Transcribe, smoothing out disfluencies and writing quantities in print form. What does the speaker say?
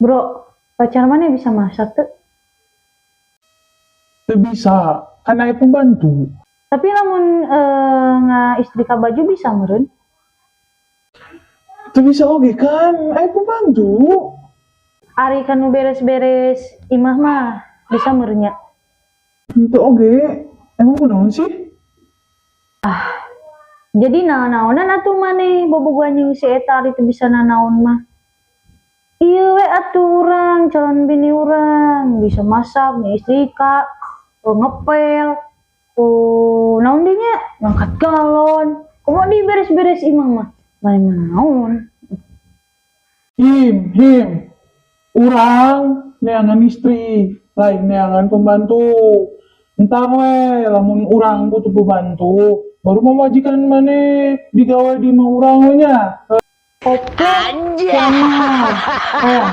Bro, pacar maneh bisa masak tuh? Teu bisa, kan aya pembantu. Tapi lamun nga istrika baju bisa meureun? Teu bisa oge kan, aya pembantu. Ari kanu beres-beres imah mah bisa meureun nya? Henteu oge, emang kunaon sih? Jadi naon-naonan atuh maneh bobogohan jeung si eta ari teu bisa nanaon mah? Ieu we atuh urang, calon bini urang bisa masak, nyistrika, ngepel, oh, naon deui nya, ngangkat galon. Komo di beres-beres imah mah? Maneh mah naon? Him, him. Urang neangan istri, lain neangan pembantu. Entar we, lamun urang butuh pembantu, baru pamajikan maneh digawe di imah urang we nya. Oke, sama. Oh.